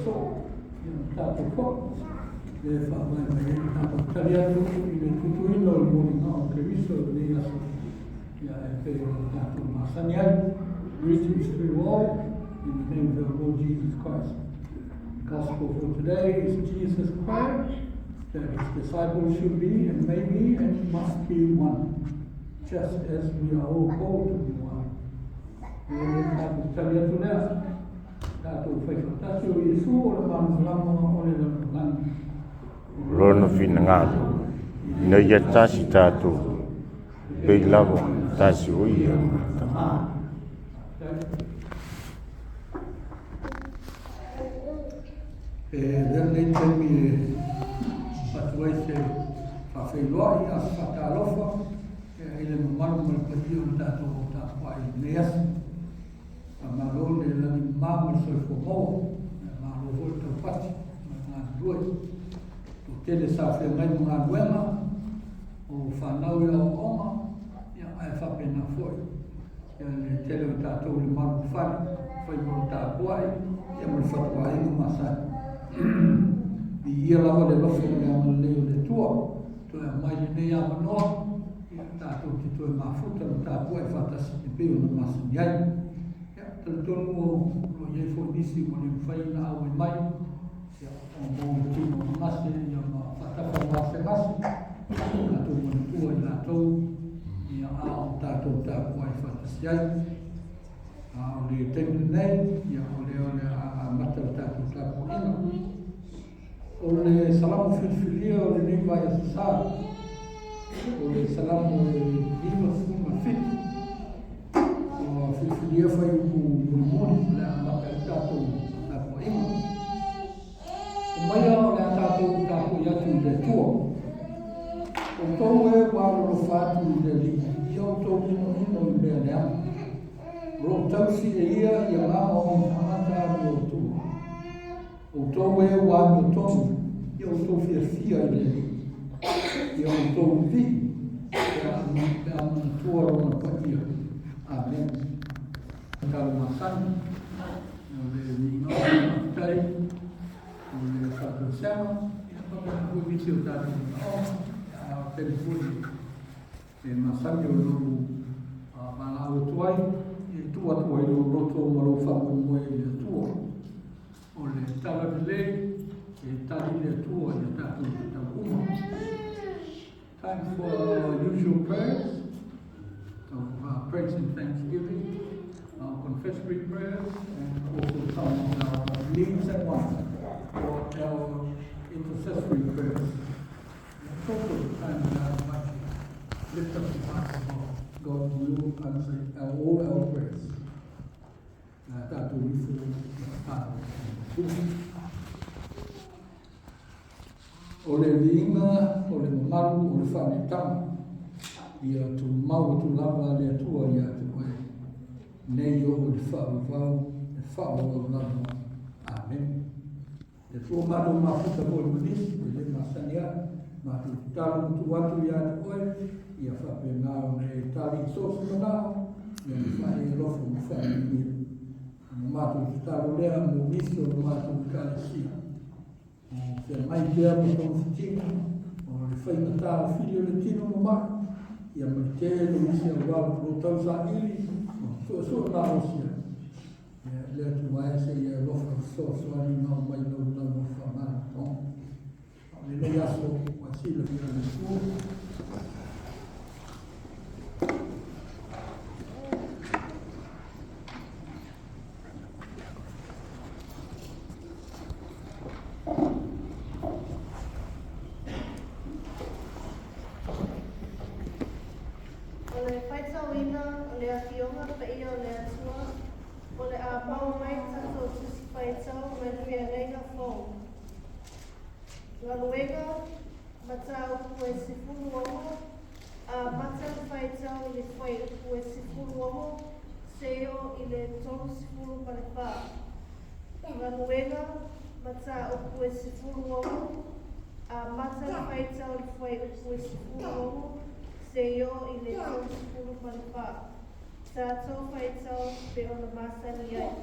soo, ia ma tatou foi lea e faavae mai ai le tatou tali atu i le tuutuuina o le moliga o Keriso i lenei aso, ia e pei ona tatou masani ai. Greetings to you all in the name of our Lord Jesus Christ. The gospel for today is Jesus' prayer that his disciples should be and may be and must be one, just as we are all called to be one. E le tatou tali atu lea, tatou fai faatasi o Iesu o le malamalama o le lalolagi. Lona finagalo, ina ia tasi tatou, pei lava ona tasi o ia ma le Tama. E lea lenei taimi e avatu ai se faafeiloai a se faatalofa i le mamalu ma le paia o le tatou au tapuai i lenei aso. Faamalo le lagi mama ma le soifua maua, malo foi le taupati ma le galulue. Toatele sa feagai ma galuega o fanau i aoaoga, ia ae faapena foi ia le tele o tatou i le malu fale, fai mo le tapuai, ia ma le fatuaiga masani. Viia lava le alofa ma le agalelei o le Atua, toe aumai lenei avanoa, ia tatou te toe mafuta ma tapuai faatasi e pei ona masani ai. Ia, talitonu o lo o i ai foi nisi ua le mafai ona auai mai, ia, o mo le tino gase, ia ma faatafa gasegase, tatou manatua i latou, ia, a o tatou tapuai faatasi ai. A o le taimi lenei, ia, o lea o le a amata le tatou tapuaiga. O le Salamo filifilia o lenei vaiaso sa, o le Salamo e 97. Ua filifilia fuaiupu mulimuli o le a amata ai le tatou tapuaiga. Omaia o le a tatou tapuai atu i le Atua. Outou e ua alolofa atu i le Alii, ia outou inoino i mea leaga. O lo o tausi e ia i agaga o ni tagata amiotonu. Outou e ua amiotonu, ia outou fiafia i le Alii. Ia outou vivii pe a manatua lona paia. Amene. Tatalo masani, o le viiga o le faafetai, o le faatoesega, ia faapena foi nisi o tatou manaoga, a o taimi foi e masani o lou valaau atu ai, e tuu atu ai lou loto ma lou faamoemoe i le Atua. O le tala lelei, e tali le Atua i a tatou tatalo uma. Time for our usual prayers, of praise and thanksgiving, our confessory prayers, and also some of our needs and wants for our intercessory prayers. And it's also the time that I invite you to lift up your heart to God. God will answer all our prayers. Na tatou ifo ma tatalo i le Atua. O le viiga, o le mamalu, o le faaneetaga, ia tumau atu lava le Atua ia te oe, nei oo i le faavavau, e faavavau lava. Amene. Le Atua matou mafuta foi ma nisi, e le masani ai, matou tatalo ma tuu atu ia te oe, ia faapena ona e tali i so o se manao, ia ma faaee alofa ma faamanuia. Ona matou tatalo lea mo nisi o le matou Ekalesia. O feagai pea ma togafitiga, o le faigata o fili o le tino ma mai, ia ma le tele o nisi auala o lo o tausaili ma suesue malosi ai. Ia, le Atua e se i e alofa fesoasoani ma aumai lau lava faamalamalamaga. O lenei aso ua silafia e le Atua. O le faitauina o le Afioga Paia o le Atua, o le a maua mai tatou Tusi Faitau mai le Feagaiga Fou. Galuega, Mataupu e 16, amata le faitau i le fuaiupu e 16 seia oo i le 34. Galuega, Mataupu e 16, amata le faitau i le fuaiupu e 16 seia oo i le 34. Tatou faitau pei ona masani ai.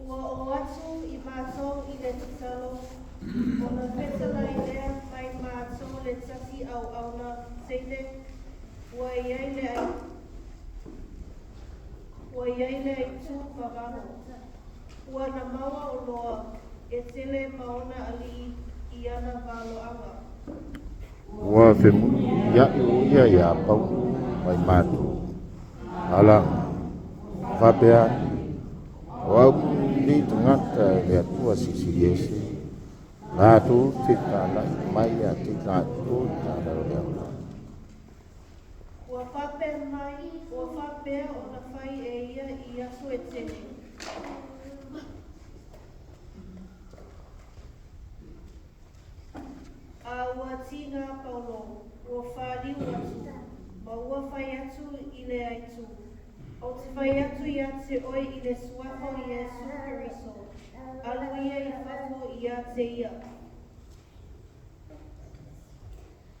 Ua oo atu i matou i le tatalo, ona fetalai lea mai matou le tasi auauna teine ua i ai le ua i ai le aitu vavano. Ua na maua oloa e tele ma ona alii i ana valoaga. Ua femulimuliaʻi o ia iā Paulo ma i matou, alaga, faapea ane, O au lenei tagata e le Atua Silisili Ese, latou te talai mai ia te i latou i taeao lea. Ua faapea mai, ua faapea ona fai e ia i aso e tele. A ua tiga Paulo, ua faliu atu, ma ua fai atu i le aitu, Ou te fai atu ia te oe i le suafa o Iesu Keriso, alu ia i fafo ia te ia.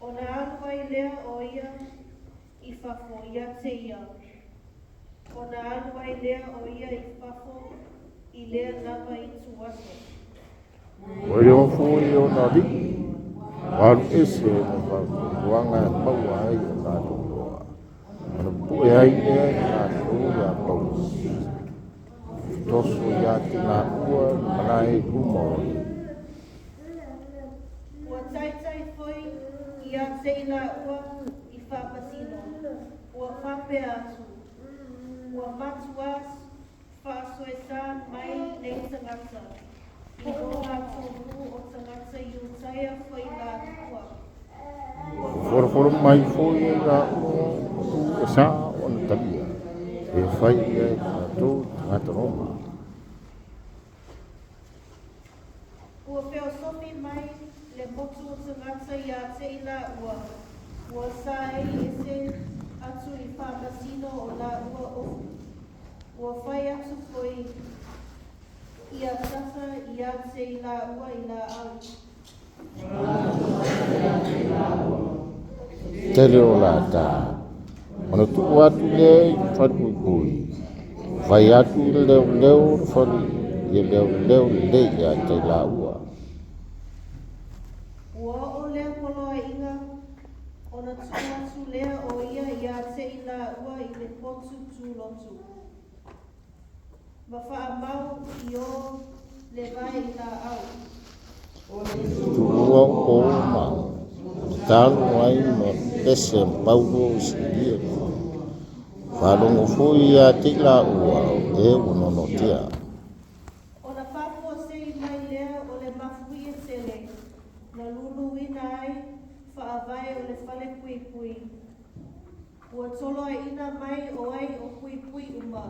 Ona alu ai lea o ia i fafo ia te ia. Ona alu ai lea o ia i fafo i lea lava ituaso. Ua iloa foi ona alii, ua alu ese ma fautuaga e maua ai o latou iloa, ona pue ai lea i latou iā Paulo ma Sila, toso ia te laua i le malae i luma o alii. Ua taitai foi ia te i laua i faamasino, ua faapea atu, Ua matuā faasoesa mai nei tagata i o latou nuu o tagata Iutaia foi laua. Ua Folofolo mai foi ai laua upu e sa ona talia e fai ia i latou tagata Roma. Ua feosofi mai le motu o tagata ia te i laua, ua saei ese atu i faamasino o laua ofu. Ua fai atu foi ia tata ia te i laua i laau. Tele o lata, ona tuu atu lea i le falepuipui, fai atu i le leoleo o le fale ia leoleo lelei ia te i laua. Ua oo lea poloaiga ona tuu atu lea o ia ia te i laua i le potu tulotu, ma faamau i o le vae i laau. Tuua o po ma tatalo ai ma pese ma Paulo i Silia lua. Faalogo foi ia te i laua o e ua noanoatia. Ona faafuasei mai lea o le mafuie tele na luluina ai faavae o le fale puipui. Ua toloaiina mai o ai o puipui uma,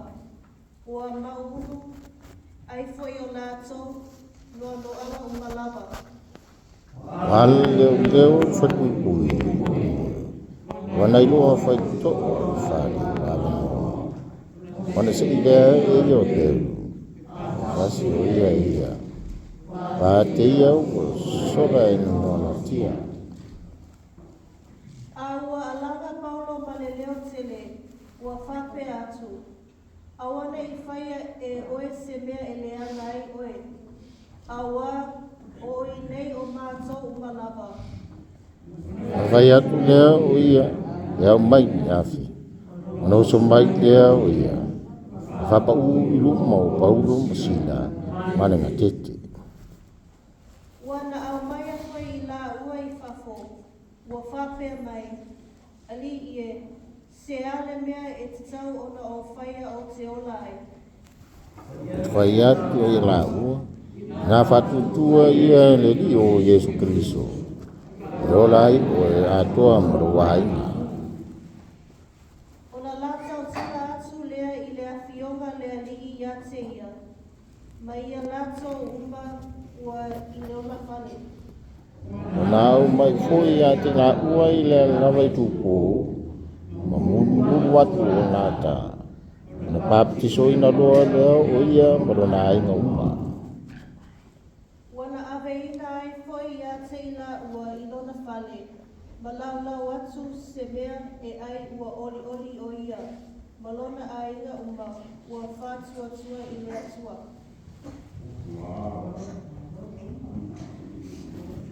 ua mauulu ai foi o latou noanoaga uma lava. Ua leoleo le falepuipui i moe. Ua nailoa faitotoa i le fale o avanoa. Ona sei lea e ia o Peulo, fasi o ia e ia. Pa te ia ua sola e noanoatia. A ua alaga Paulo ma le leo tele, ua faapea atu, Aua ne i faia e oe se mea e leaga ai oe, auā o i nei o matou uma lava. Ona fai atu lea o ia e ao mai i afi. Ona oso mai lea o ia, ma faapau i luma o Paulo ma Sila ma le gatete. Ua na aumaia foi i laua i fafo, ua faapea mai, Alii e, se a le mea e tatau ona ou faia ou te ola ai? Fai atu ai laua, na faatuatua ia e le Alii o Iesu Keriso, e ola ai oe atoa ma lou aiga. Ona latou tala atu lea i le afioga le Alii ia te ia, ma ia latou uma ua i lona fale. Ona au mai foi ia te laua i le lava i tupu, ma mulumulu atu o nata, ona papatisoina loa lea o ia ma lona aiga uma. Ua na aveina ai foi ia te i laua i lona fale, ma laulau atu se mea e ai ua olioli o ia ma lona aiga uma ua faatuatua i le Atua.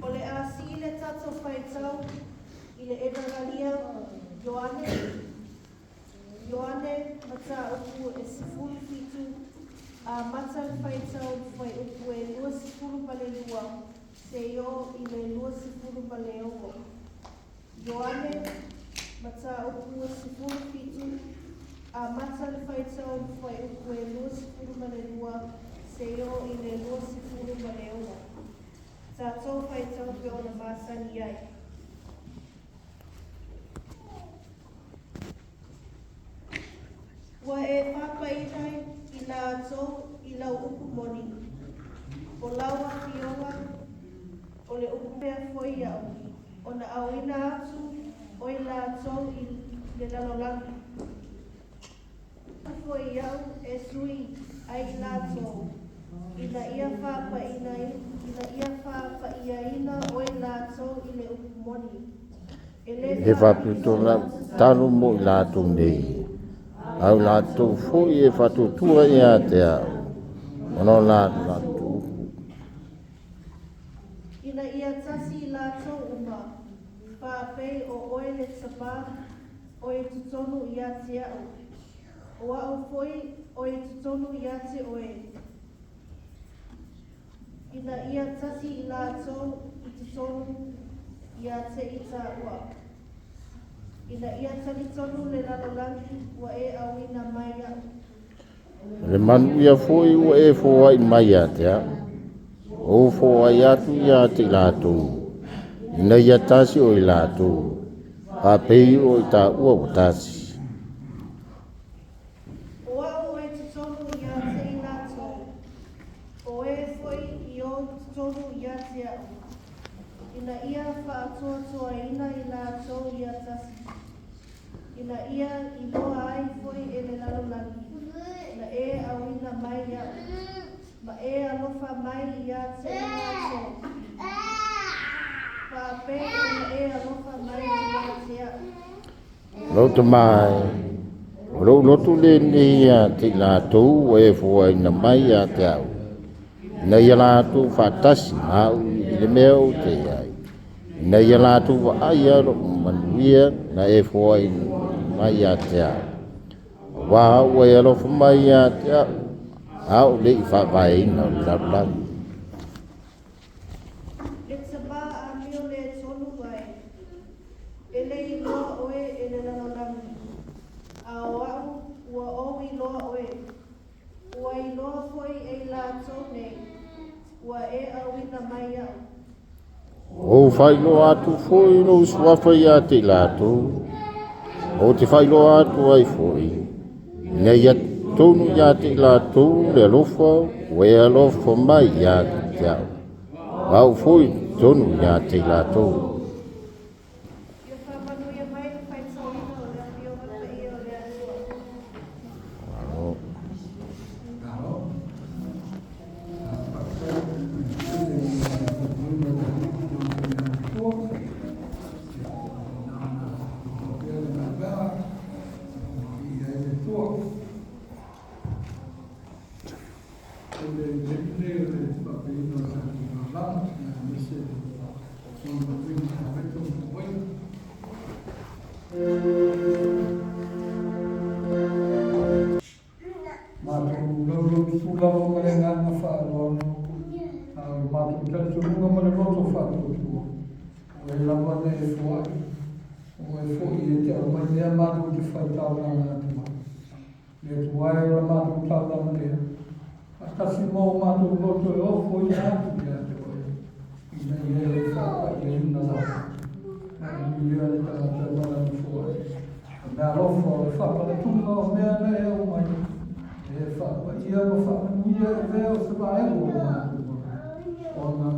O le a sii le tatou faitau i le Evagalia Ioane, Ioane mataupu e 17, amata le faitau i le fuaiupu e 22 seia oo i le 26. Ioane mataupu e 17, amata le faitau i le fuaiupu e 22 seia oo i le 26. Tatou faitau pei ona masani ai. Ua e faapaina i latou i lau upu moni, o lau afioga o le upu pea foi au, ona auina atu o i latou i le lalolagi. Foi au e sui ai i latou, ina ia faapaiaina oe latou i le upu moni. E faapito talo mo i latou nei, au latou foi e faatuatua ia te au, ona o la latou upu. Ina ia tasi i latou uma, faapei o oe le Tamā o i totonu ia te au, o au foi o i totonu ia te oe. Ina ia tasi i latou i totonu ia te i tāua. Ina ia talitonu le lalolagi ua e auina mai au. Le manuia foi ua e foai mai ia te au, o foai atu ia te i latou, ina ia tasi o i latou, faapei o i tāua ua tasi. O au o i totonu ia te i latou, o e foi i o totonu ia te au. Ina ia faatoatoaina i latou ia tasi. Ina ia iloa ai foi e le lalolagi, na e auina mai au, ma e alofa mai ia te i latou. Faapei ona e alofa mai ia te au. Lou tamai, o lou lotu lenei ia te i latou ua e foaina mai ia te au, ina ia latou faatasi ma au i le mea o te ai, ina ia latou vaaia lou manuia na e foaina mai ia te au. Auā ua e alofa mai ia te au, a o le i faavaeina o le lalolagi. E Tamā amio le tonu ai, e le iloa oe e le lalolagi, a o au ua ou iloa oe. Ua iloa foi e i latou nei, ua e auina mai au. O faailoa atu foi lou suafa ia te i latou, o te faailoa atu ai foi, ina ia tonu ia te i latou le alofa ua e alofa mai ia te au, au foi tonu ia te i latou. Ia faamanuia mai le faitauina o le afioga paia o le Atua. Malo. Malo. Faafetai i le Atua. Na ona pea le galuega, i ai le Atua. O le taimi lenei o le faapeina o le tatou taulaga, aemaise le lagolagoina o tapeto ma tapuaiga. Matou laulausu lava ma le agaga faaaloalo, a o le matou talitonuga ma le loto faatuatua, o e lava na e foai, o e foi e te aumai mea matou te faitaulaga atu ai. Le Atua e o le matou taulaga lea, faatasi ma o matou loto e ofoina atu ia te oe, ina ia e faapaiaina lava. Manuia le tagata ma lana foai. O mea alofa o le faamanatuga o mea na e aumai, e faapaia ma faamanuia e vea o se vaega o matou ona